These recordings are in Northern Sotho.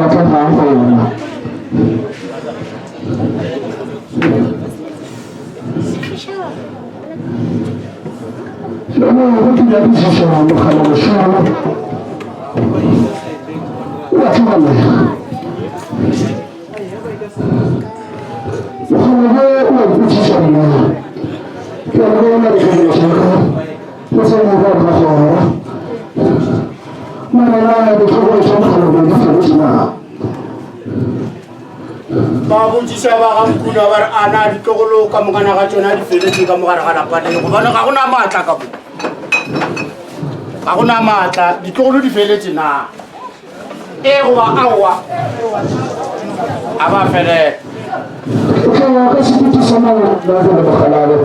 Maatla ga a gona. Bjale go ke nyakišiša mogala mošomo o a hlokomela. Mogala bo o a mpotšiša nna ke a bona ditlhokelo tša ka go tsena ka ka gora. Mara na ditlhokelo tša mogala bo di fetotše na? Ba botšiša ba ga Nkuna ba re, A na ditlogolo ka mokana ga tšona di feletše ka mo gare ga lapa le? Gobane ga go na maatla ka mo. Ga go na maatla, ditlogolo di feletše na? Ee goba aowa? A ba felela. O tla ya ka sekutu sa mangwana gore mogalabe.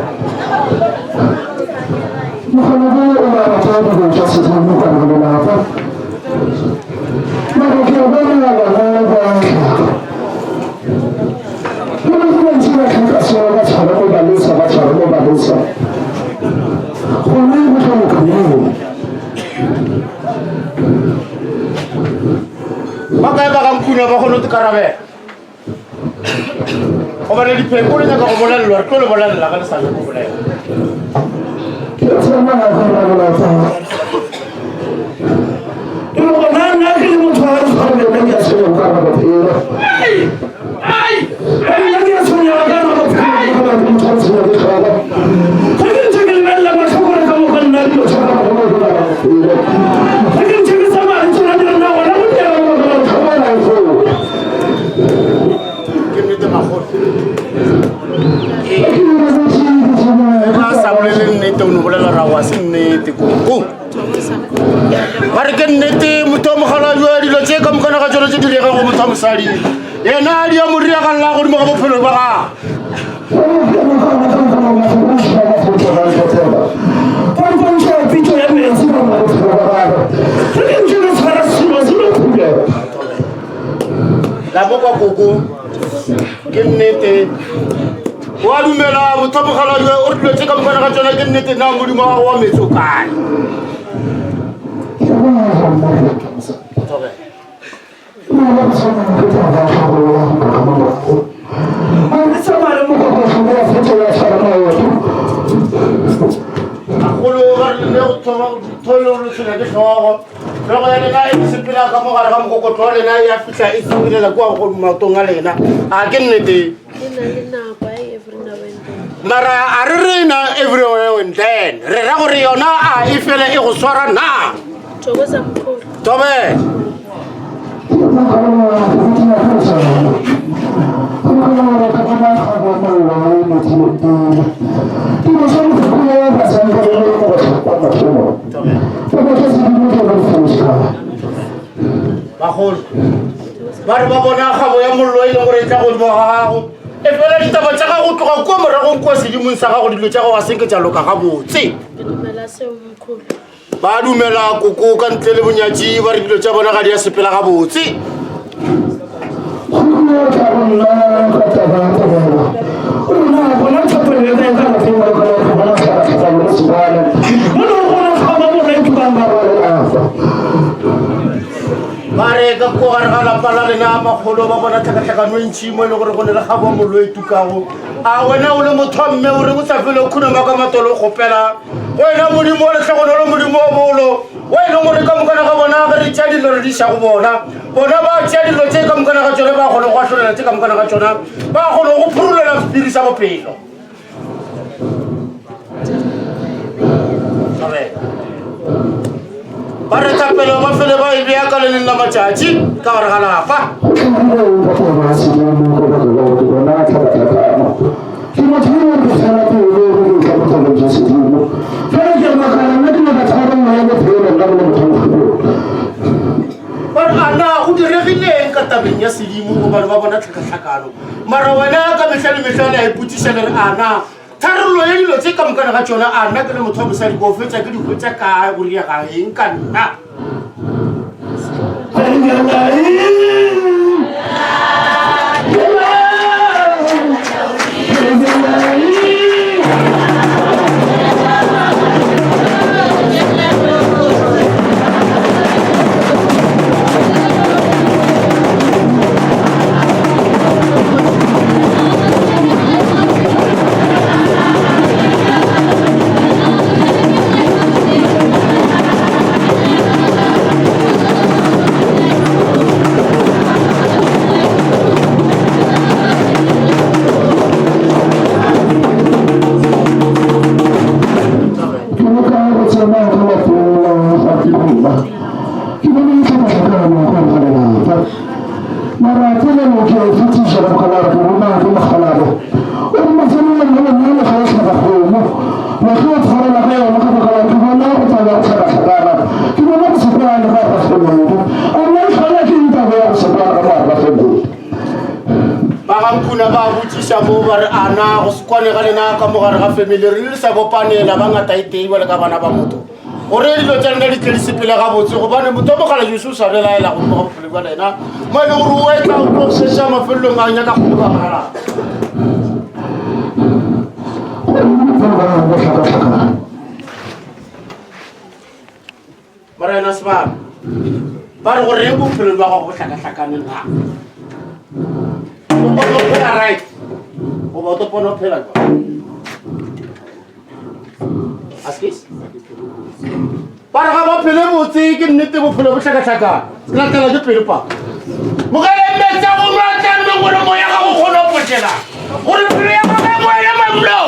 Mogalabe o ba rata dilo tša sedimo ka gare ga lelapa. Mara ke a bona bana ba tla. Go ne go bantši ba tlhoka seo ba tshwara mo ba lesa ba tshwara mo ba lesa. Gona go tla loka moo. Ba kae ba ga Nkuna ba kgone go ikarabela? Gobane dipheko le nyaka go bolelelwa, re tlo le bolelela ge le sa nyake go bolela. Ke tsamaya go rabola fa. E le gona nna ke le motho wa tshwanelo nna ke a tshwenyega ka ga bophelo. Nna ke a tshwenyega ka ga bophelo ka gobane ke motho wa tshwenyega ke tlhogo. Ge ke ntse ke lebelela mahlakore ka moka nna dilo tša ka go go ga bophelo. Ge ke ntse ke tsamaya le tsona di re nna gona go dira go go tlhokomela foo. Ke nnete magolo. Ba sa bolele nnete o no bolela ra wa se nnete koko. Ba re ke nnete motho wa mogala yo dilo tše ka mokana ga tsone tse di diregang go motho wa mosadi. Yena a di a mo riagalla godimo ga bophelo ba gagwe. La mo kwa koko ke nnete wa dumela motho mogala o re dilo tse ka mokana ga tsona ke nnete na modimo wa gago wa metsi o kae Bagolo ba re le go thoma go le tshwenya ke hlogo hlogo ya lena e sepela ka mo gare ga mokokotlo wa lena ya fihla e sepelela kua go maotong a lena a ke nnete mara a re rena every now and then re ra gore yona a e fele e go swara na tobe Bagolo ba re ba bona kgabo ya mollo e leng gore e tla godimo ga gago e fela ditaba tša gago tloga kua moragong kua sedimong sa gago dilo tša gago ga senke tša loka gabotse. Ba dumela koko ka ntle le bonyatši ba re dilo tša bona ga di a sepela gabotse. Ba re ka ko gare ga lapa la lena makgolo ba bona tlhakatlhakano e ntšhi mo e le gore go ne le gabo mollo e tukago. A wena o le motho wa mme o re o sa fele o khunama ka matolo o kgopela wena modimo wa lehlogonolo modimo wa bolo wa e leng gore ka mokana ga bona ge re tšea dilo re di iša go bona bona ba tšea dilo tše ka mokana ga tsone ba kgone go ahlolela tše ka mokana ga tsona ba kgone go phurulela sephiri sa bophelo ba re thapelo ba fele ba e bea ka le leng la matšatši ka gare ga lapa Ke motho yo ke fela pelo go ke tla bothabong jwa sedimo. Fela ke a makala nna ke nyaka tharollo ya bophelo nka bole motho wa Ba re a na go diregileng ka tabeng ya sedimo gobane ba bona tlhakatlhakano mara wena ka mehla le mehla le a ipotsiša le re a na tharollo ya dilo tse ka mokana ga tšona a nna ke le motho wa mosadi ko fetša ke di hwetša kae go riega eng ka nna ke mokgalabo. O re mafelelong le lengwe le ga o hlaba kgomo. Wa tlo tshwarela ka yona ka baka la ke bona go taba go hlakahlakana. Ke bona go se kwane ga ga kgomo. A nna e tlhola ke eng taba ya go se kwane ga ga kgomo? Ba ga Nkuna ba botšiša mo ba re a na go se kwane ga lena ka mo gare ga family re le sa bopanela ba ngata e tee bjale ka bana ba motho gore dilo tša lena di tle di sepele gabotse gobane motho wa mogala jesu o sa belaela godimo ga bophelo bja lena mo e le gore o etla o tlo seša mafelelong a nyaka go ba gala Morena Sebalo ba re goreng bophelo jwa gago bo hlakahlakane na o tlo phela right goba o tlo pona o phela jwang askis ba re ga ba phele botse ke nnete bophelo bo hlakahlakane ke latela ke pelo pa mogalemmetsa go nwa tlamme gore moya ga go kgone go potela gore pelo ya gagwe moya madulo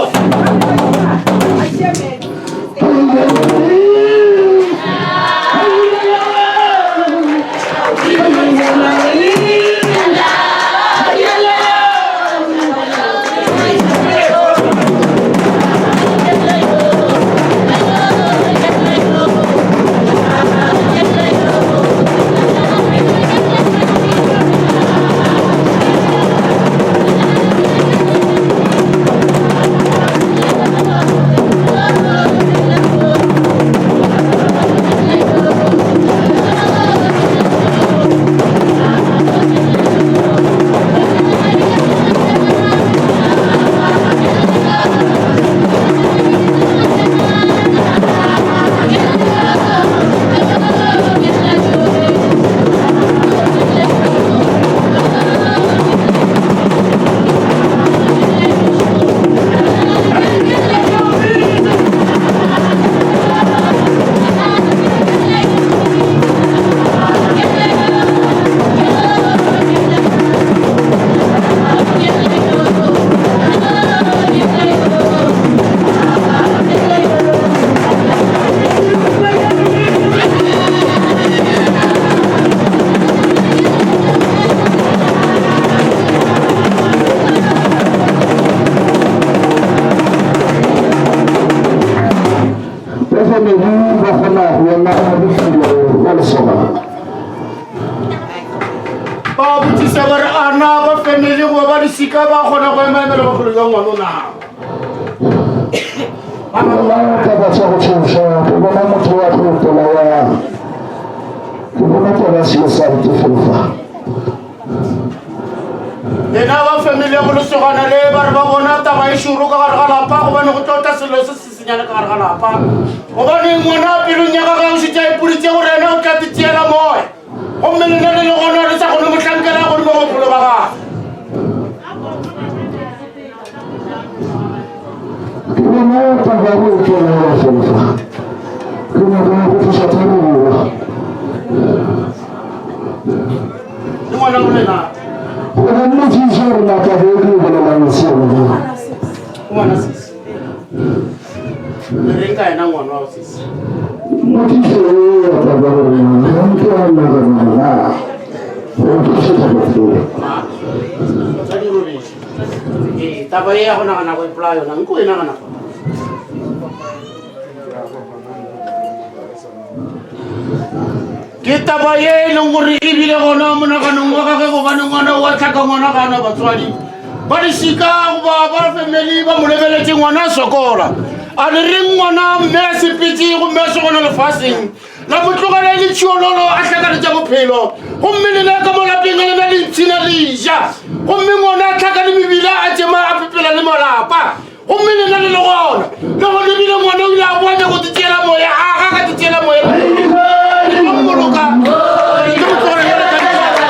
Ba botsisa ba re a na ba family goba ba lesika ba kgona go ema emela bophelo jwa ngwana o na Bona taba tša go tšhoša, ke bona motho wa tlo mpolaya. Ke bona taba suicide fefa. Lena ba family ya bolesogana le ba re ba bona taba e šoro ka gare ga lapa gobane go tlo tla selo se se senyane ka gare ga lapa gobane ngwana pelong ya gagwe o šetše a ipoditše gore ena o tla te tšeela moya gomme lena le le gona le sa kgone mohlankela godimo ga bophelo ba gagwe. Ke bona taba go ipolaya fefa. Ke nyaka go tloša tharollo. Le ngwana o lena. Go mmotšiša gore na taba e ke e bolelang se yona na. Ngwana sisi. Le reng ka yena ngwana wa sisi? Mmotšiše e ya taba gore na ke a nagana na. Go tloša taba tseo. Tsa di robetše. Ee, taba e ya go nagana go ipolaya yona nko e nagana go. Ke taba ye e leng gore e bile gona monaganong wa gage gobane ngwana wa tlhaka ngwana ga ana batswadi ba lesika goba ba family ba mo lebeletše ngwana a sokola a le reng ngwana mme a sepetse gomme a se gona lefaseng la mo tlogela e le tšhiololo a hlakaletša bophelo gomme lena ka mo lapeng lena le ipshina le ja gomme ngwana a tlhaka le mebila a tšema a pepela le malapa gomme lena le le gona le go lebile ngwana o ile a boa nyako titšeela moya a ga ka titšeela moya mmoloka ke mo tlogela jalo ka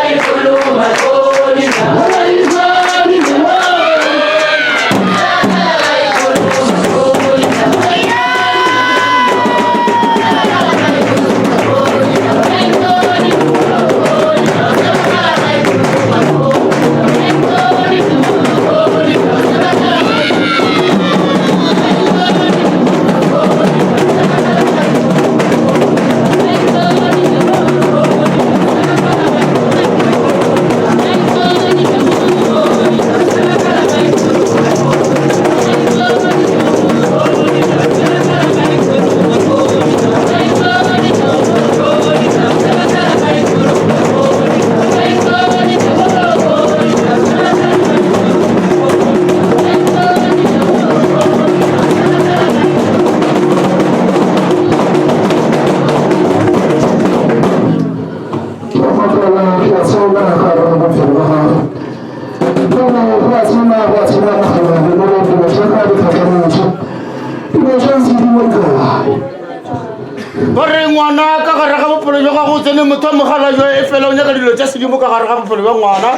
bophelo jwa gago o tsene motho wa mogala jo e fela o nyaka dilo tša sedimo ka gare ga bophelo bja ngwana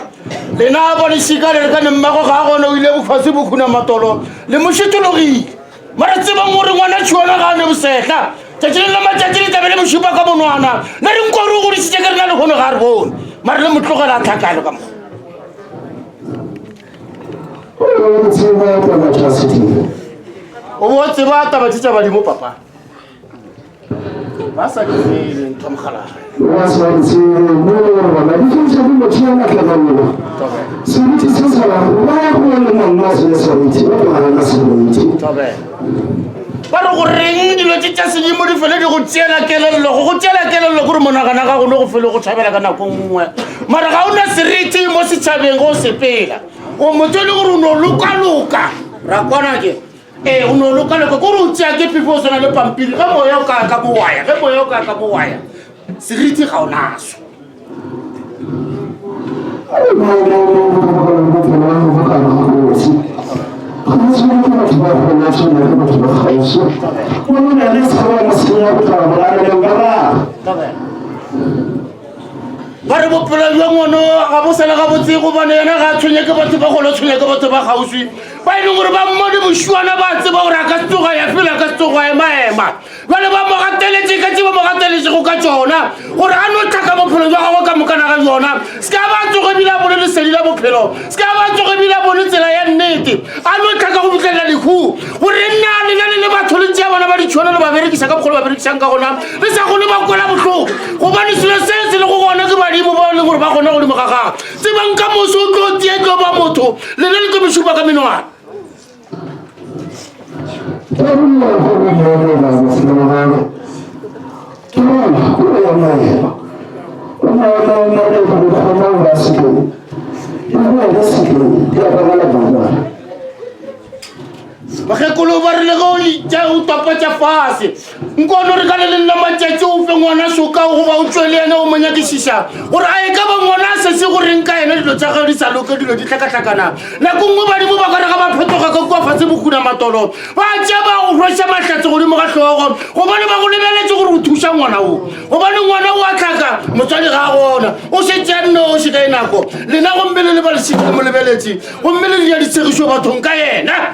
lena ba lešika le re ka nemmago ga a gona o ile bofase bokhuna matolo le mo šitologile mara tsebang gore ngwana tšhiwana ga a ne bosehla tšatši le la matšatši le tlabe le mošupa ka monwana le re nkore o godisitše ke rena lehono ga re bone mara le mo tlogela a tlhakalo ka mo o bo tseba taba tše tša badimo papa ba sa di tsebe ntho mogalage ba sa di tsebe mo e gore bona di fentšha di motho ya matlakanyana seriti se sa ba ya go le monna se seriti ba tlogana seriti ba re goreng dilo tse tša sedimo di fele di go tseela kelello go go tseela kelello kore monagana ga gone go fele go tšhabela ka nako nngwe mara ga o na seriti mo setšhabeng go sepela o motho e le gore o no lokaloka ra kwana ke ee o no lokaloka kore o tsea ke phefo o tshwana le pampiri ge moya o ka ka bowaya ge moya o ka ka bowaya seriti ga o naso Ba re bophelo bja ngwano ga bo sale gabotse gobane yena ga a tshwenye ke batho ba golo tshwenye ke batho ba kgauswi ba e leng gore ba mmone bošuana ba tseba gore a ka se tsoga ya fela a ka se tsoga emaema bjale ba mo gateletše ka tse ba mo gateletšego ka tšona gore a no tlhaka bophelo jwa gagwe ka mokana ga jona se ka ba tsoge ebile a bone lesedi la bophelo se ka ba tsoge ebile a bone tsela ya nnete a no tlhaka go fitlhelela lehu gore nna lena le le batho le tšea bona ba ditšhono le ba berekisa ka bogolo ba berekisang ka gona le sa gone ba kwela bohloko gobane selo se se lego gona ke badimo ba leng gore ba gona godimo ga gagwe tsebang ka moso o tlo tie tlo ba motho lena le tlo mešupa ka menwana Bakgekolo ba rile ge o itša o topatša fase nkono re ka le leng la matšatši o fe ngwana soka goba o tšwe le yena o mo nyakišiša gore a e ka ba ngwana a sese goreng ka yena dilo tša gage di sa loke dilo di hlakahlakana nako nngwe badimo ba ka re ga ba phetoga ka kua fase bokuna matolo ba tša ba go rweša mahlatse godimo ga hlogo gobane ba go lebeletše gore o thuša ngwana o gobane ngwana o a tlhaka motswadi ga a gona o šetše a nnoši ka e nako lena gomme le le ba lesika le mo lebeletše gomme le dira ditshegišo bathong ka yena.